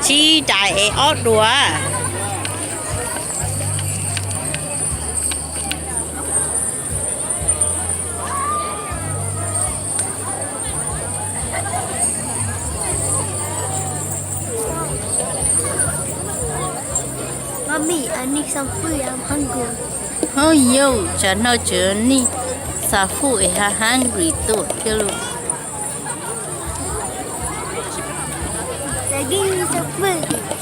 Tsib daim es ob duas. Mommy, I need some food. I'm hungry. Hov yau, tsam no tseem need some food es ha hungry tuaj thiab lauj. They give me some food.